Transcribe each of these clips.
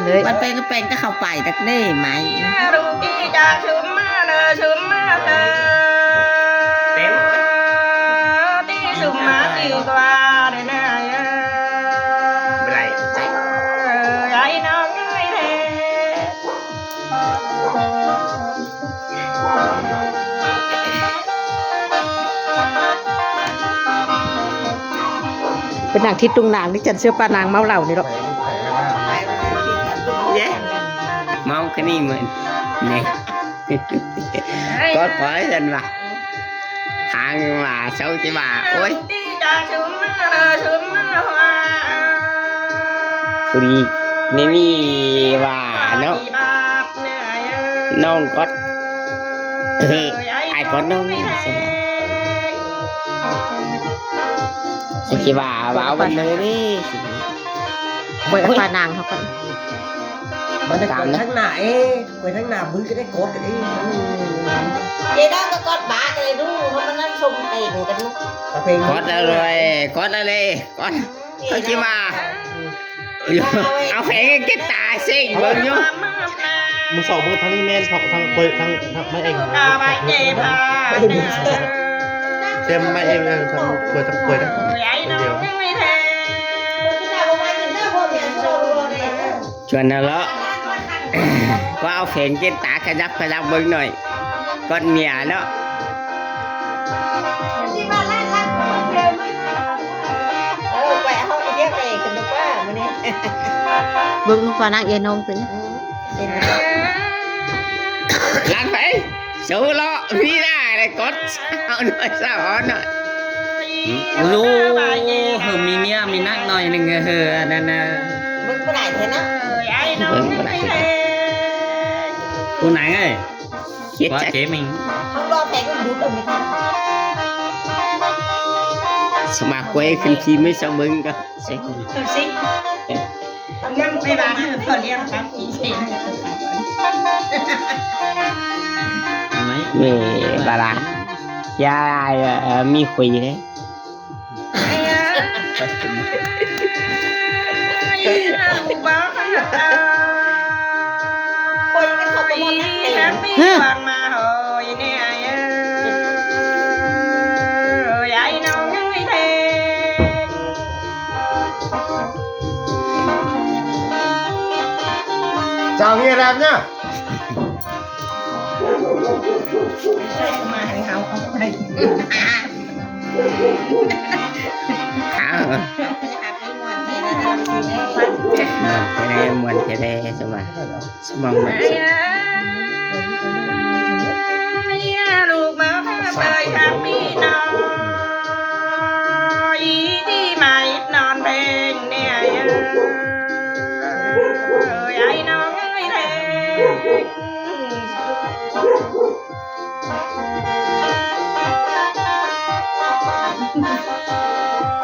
ເລີຍ ມັນເປັນກໍເປັນ ກໍເຂົ້າໄປຈັກເດ້ໄໝ ລູກອີຈາກຊຸມມາເດີ ຊຸມມາເດີ ເຕັມ ຕີຊຸມມາດີກວ່າເດີນາຍເອີຍ ບໍ່ໄດ້ໃຈ ເອີຍ ໄອ້ນ້ອງເອີຍເດ້. ເປັນນາງທິດຕຸງນາງນີ້ ຈັນເຊື່ອປານາງເມົາເຫຼົ້ານີ້ດອກ ເດ້ ເມົາຄືນີ້ມື້ນີ້ ກອດຂ້ອຍຊັ້ນວ່າ ທາງວ່າເຊົາຊິວ່າ ໂອ້ຍ ຜູ້ດີນີ້ມີວ່າເນາະ ນ້ອງກອດ ເອີ ອ້າຍກອດນ້ອງນີ້ ຊິວ່າ ຊິວ່າເວົ້າເບິດເລີຍເດ້ ຂ້ອຍເອົາປານາງເຮົາກ່ອນ ມັນຈະກອດທາງໜ້າເອ ໄປທາງໜ້າບຶດກໍໄດ້ ກອດກັນເອງ ເອ ນ້ອງກໍກອດບາກະເລີຍດູ ເພາະມັນນັ້ນຊົມເປັນກັນເນາະ ກອດເອົາເລີຍ ກອດເອົາເລີຍ ກອດ ເຂົາຊິວ່າ ເອົາແຂນກັນຕາເສັງເບິ່ງຢູ່ ມຶງສອງມືທາງນີ້ແມ່ນ ທາງ ທາງ ທາງໄມ້ເອງ ເຕັມໄມ້ເອງ ທາງກວຍ ທາງກວຍ ທາງກວຍ ທາງດຽວ ຊວນເອົາເລາະ ກໍເອົາແຂນເຈັດຕາຂະຫຍັບຂະຫຍັບເບິ່ງໜ້ອຍ ກອດເມຍເນາະ ເອີ ໄປເຮົາໄປທຽບເອກກັນດີກວ່າມື້ນີ້ ເບິ່ງລູກວ່ານາງເອນ້ອງເປັນ ອືມ ເປັນ ຫຼານໄປ ໂຊເລາະມີໜ້າໄດ້ກອດສາວນ້ອຍສາວອ່ອນໜ້ອຍ ໂອ້ໂຫ ເຮີມີເມຍມີນັກໜ້ອຍໜຶ່ງ ເຮີ ອັນນັ້ນນະ ເບິ່ງບໍ່ໄດ້ແທ້ເນາະ ເບິ່ງບໍ່ໄດ້ ຜູ້ນາງເອີຍ ເຈັດ ວ່າເຈມິງ ເຮົາລໍແພງເງິນບຸດເອົາໄປ ສະໝັກໄວ້ຂຶ້ນຂີ່ມືສອງເບິ່ງກໍ ເຊັກ ເຊັກ ນຳໄປບ້ານເຂົາລ້ຽງປັບອີເຊັກ ເອີ ບາລາ ຢ່າ ມີຄຸຍເດ້ ຄົນກໍເຂົ້າໄປໝົດນະ ຮະ ຈາວເຮຍແລັບເນາະ ມາໃຫ້ເຮົາເອົາໄປ ອ້າວ ມ່ວນແທ້ໆ ມ່ວນແທ້ໆ ສະບາຍ ສະບາຍ ສະບາຍ ລູກມາພາໄປທາງນີ້ໜ້ອຍ ທີ່ມາອິດນອນເພງແດ່ ເອີຍ ອ້າຍນ້ອງເອີຍເພງ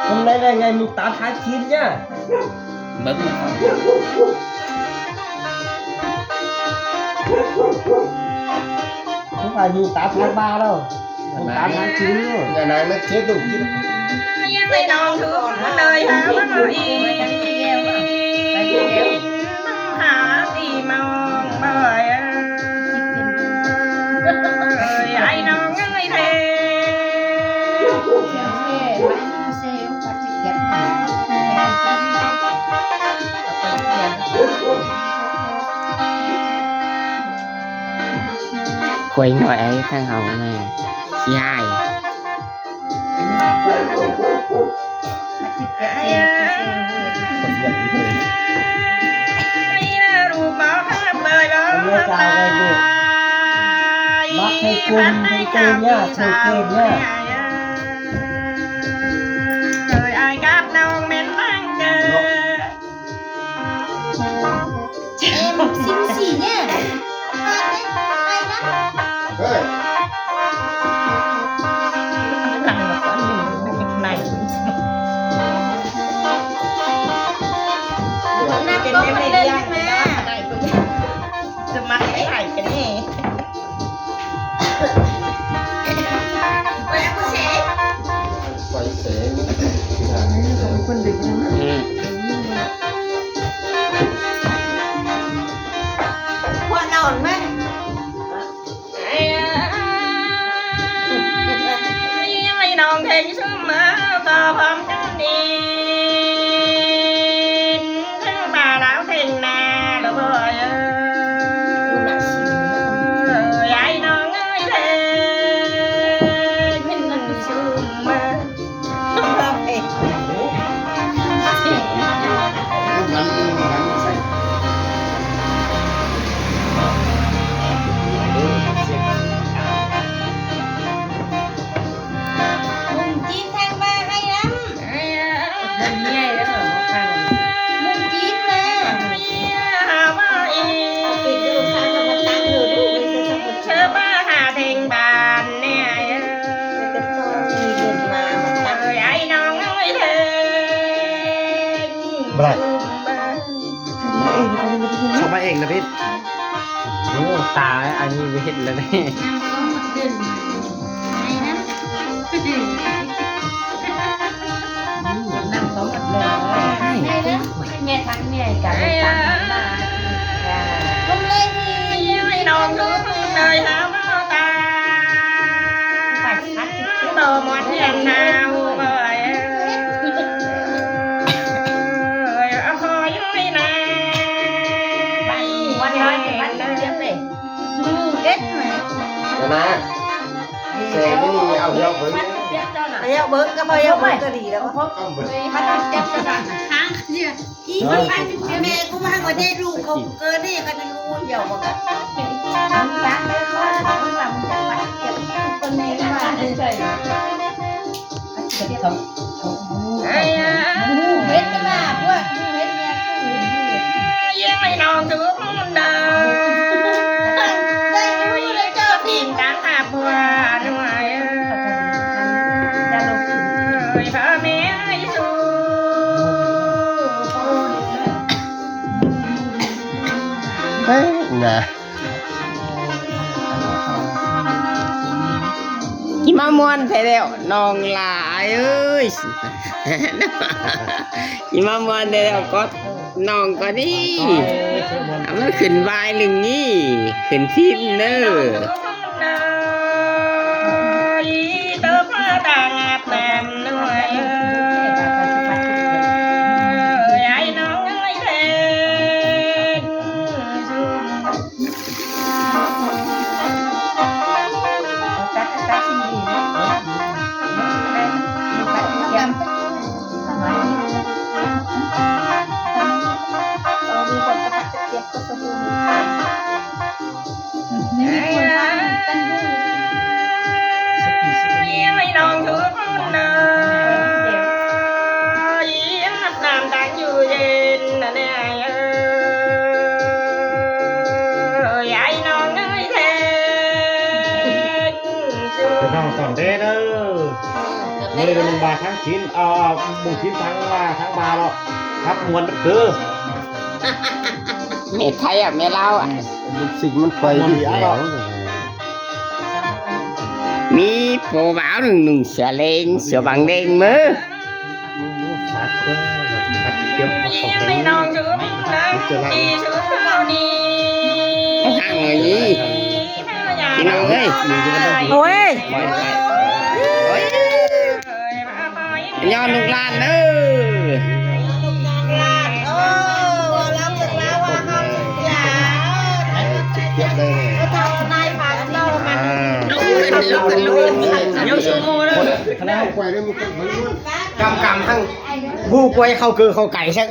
ມັນໄດ້ໄງ ມີຕາທາຍຄີນເນຍ ເບິ່ງ ຜູ້ຊາຍມີຕາທາຍບາແລ້ວ ມີຕາທາຍຄືນຢູ່ ຢ່ານາງນັກເທດດູກິນ ໄປນອນທຸກເລີຍຫາມັນອີກ ຫາຕີມອງບໍ່ເອີຍ ອ້າຍນ້ອງເອີຍເພງ. ຄວາຍນ້ອຍ ທາງເຮົາແມ່ຂີ້ຮ້າຍ ມັກໃຫ້ກຸມໃຫ້ເກີນຍາກໃຫ້ເກີນຍາກ ເອີຍ ອ້າຍກັບນ້ອງແມ່ນຫວັງເກີນ ເອັມ ຊິມສີແນ່ ເຮີ້ຍ ນັບໂຕະມັນເລີຍແມ່ ຈະມັກໄປຖ່າຍກັນແນ່. ໄປເອົາເຊ ໄປເຊ ຄົນດຶງນຳ ອືມ ໄປ ເຂົ້າມາເອງນະພິດ. ໂອ້ ຕາຍ ອັນນີ້ບໍ່ເຫັນແລ້ວເດ້. ນັ່ງກໍໝົດເລີຍ ແມ່ທັງເມຍກັນ ໄອ້ນ້ອງທຸກເລີຍ ຫາບໍ່ຕາຍ ບໍ່ໝົດແຮງເຮົາເອີຍ ເອີຍ ຂໍຢູ່ໃນນາ ວັນນ້ອຍວັນເຈັບເດ້ ເຈັບນະ ແສງນີ້ເອົາເຮົາເບິ່ງ ເອົາເຮົາເບິ່ງ ກໍພໍເຮົາເບິ່ງກໍດີແລ້ວ ພັນເຈັບ ຄ້າງເດຍ ອີ ພັນເຈັບ ແມ່ກູມາວ່າເດລູກເຂົາເກີດນີ້ ຄັນເປັນກູດຽວບໍ່ກໍ ເຮັດວ່າພວກເຮັດແມ່ກູ ເອີຍ ນະ ຊິມາມ່ວນແທ້ແລ້ວ ນ້ອງຫຼ້າເອີຍ ຊິມາມ່ວນແທ້ແລ້ວ ກໍນ້ອງກໍດີ ເອົາມັນຂຶ້ນວາຍໜຶ່ງນີ້ ຂຶ້ນທີມເດີ. ພີ່ນ້ອງຕ້ອງແດ່ເດີ ມື້ນີ້ມັນບໍ່ທາງຈີນ ເອົາ ເອົາ ບໍ່ຈີນທາງວ່າທາງບາເນາະ ຮັບມ່ວນເດີ. ແມ່ໄທອະ ແມ່ລາວອະ ລູກສິດມັນໄປຢູ່ແລ້ວ ມີຜູ້ບ່າວໜຶ່ງນຸ່ງເສື້ອແດງ ເສື້ອບາງແດງເມີ ທາງນີ້ ພີ່ນ້ອງເອີຍ ໂອ້ຍ ໂອ້ຍ ຍ້ອນລູກຫຼານເດີ ກຳກຳທັງ ຮູ້ກວຍເຂົ້າເກີເຂົ້າໄກ່ຊະ.